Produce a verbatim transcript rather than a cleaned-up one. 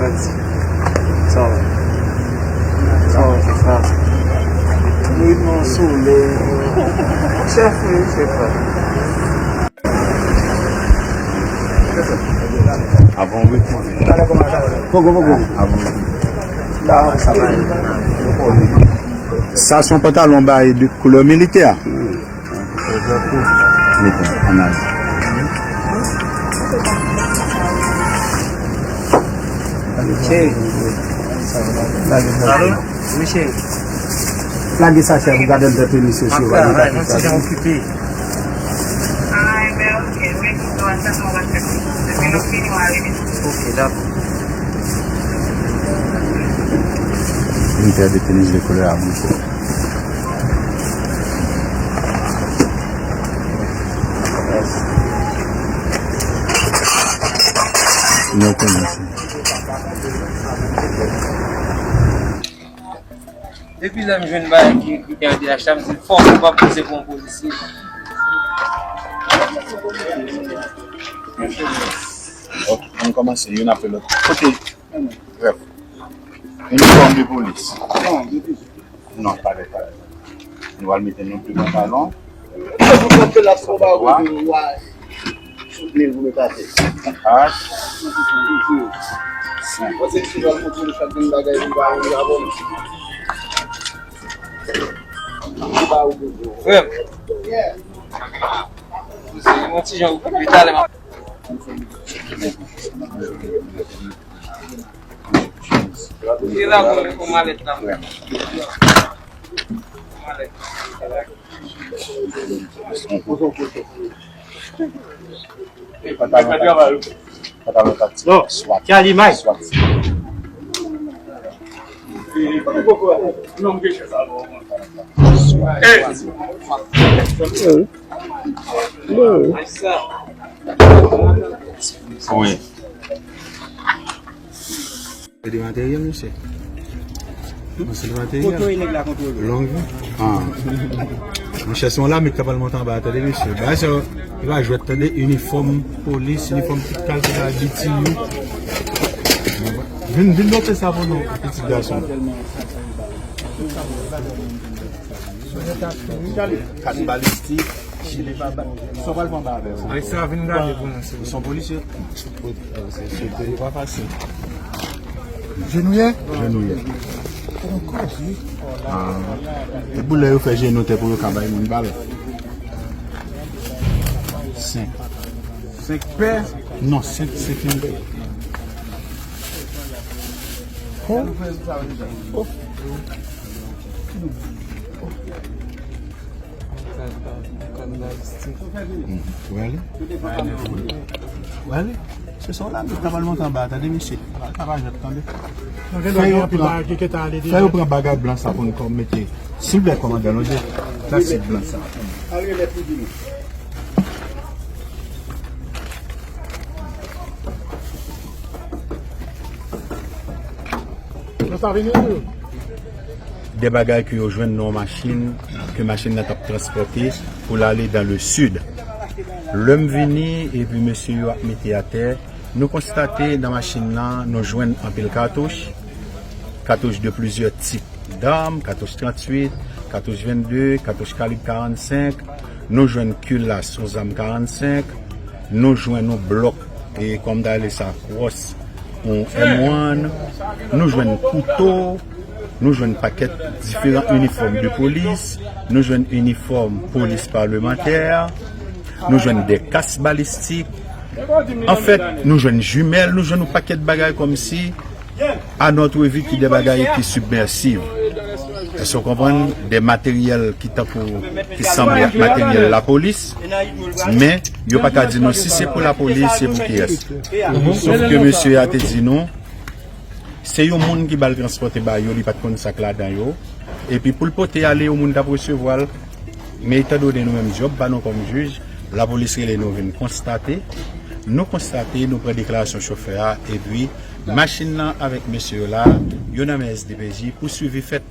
Sa w, sa w, sa w. Wi, non, solèy. Chèf, wi, chèf la. Avan w retounen. Pogo, pogo. Avan w retounen. Sa se yon pantalon bay de koulè militè. Mete, ann ale. Alo? Wi, cheri. Lage sachè pou gade l tèt misye si yo pa gen kafita. Ok, dakò. Li pèdi tenis de koulè a bouche. Nou konnen sa. Depi lè m jwenn bagay ki ekri T D H la, m di fòk ou pa poze pou yon polisye. Ok, ann kòmanse youn apre lòt. Kote? Brèf. Inifòm de polis. Non, de polis. Non, pa de, pa de. Nou pral mete nou pli pantalon. Kat. Senk. Frè m. Yon ti jan ou koupe talè m ap. Li la, bon, ou malèt la. Ou malèt. Pantalon taktik. Pantalon taktik. Non, swat. Ki a limay. Swat. Non, m gen chèz la. Swat. Wi. Se de materyèl, mesye. Non, se de materyèl. Kote nèg la kontwole? Longue vie. Ah. Monchè, se yon lame k ap al monte anba a, tande, mesye. Bagay sa yo, e pa jwèt, tande. Inifòm polis, inifòm tout kalite bagay, B T U. Vin, vin montre sa pou nou, pitit gason. Kat balistik, jile pa ba-, sa w pral pran ba avè w? Ay, sa vin gade pou nou, se. Ou se yon polisye? Se, se, se pa fasil. Jenouye? Jenouye. Ankò, wi. Ah. E boulè yo fè jenou tè pou yo ka bay moun bal. Senk. Senk pè? Non, senk, senk yon pè. Oh. Oh. Wè li? Wè li? Se sa w la, nou ta pral monte anba, tande, mesye. Sa pa jwèt, tande. Fè yo pran, fè yo pran bagay blan sa pou nou kòm mete. Silvouplè, kòmandan, lonje plastik blan sa. De bagay ke yo jwenn nan yon machin, ke machin nan t ap transpòte pou l ale dans le sud. Lè m vini, epi mesye yo ap mete atè, nou konstate nan machin nan, nou jwenn anpil katouch, katouch de plizyè tip dam, katouch tranntuit, katouch vennde, katouch kalib karannsenk, nou jwenn kilas, yon zam karannsenk, nou jwenn yon blòk, e kòm ta rele sa, kwòs, yon M one, nou jwenn kouto, nou jwenn pakèt diferan inifòm de polis, nou jwenn inifòm polis palemantè, nou jwenn de kas balistik. Anfèt, nou jwenn jimèl, nou jwenn yon pakèt bagay kòmsi, à notre vue, ki de bagay ki sibmèsiv. Èske w konprann? De materyèl ki tankou, ki sanble ak materyèl lapolis, men yo pa ka di nou si se pou lapolis, se pou kiyès. Sof ke mesye a te di nou, se yon moun ki ba l transpòte ba yo, li pa t konn sa k ladan yo. Epi pou l pote ale, yon moun t ap resevwa l. Men etandone nou menm djòb pa nou kòm jij, lapolis rele nou vin konstate. Nou konstate, nou pran deklarasyon chofè a, epi machin nan avèk mesye yo la, yo nan men S D P J pou swivi fèt.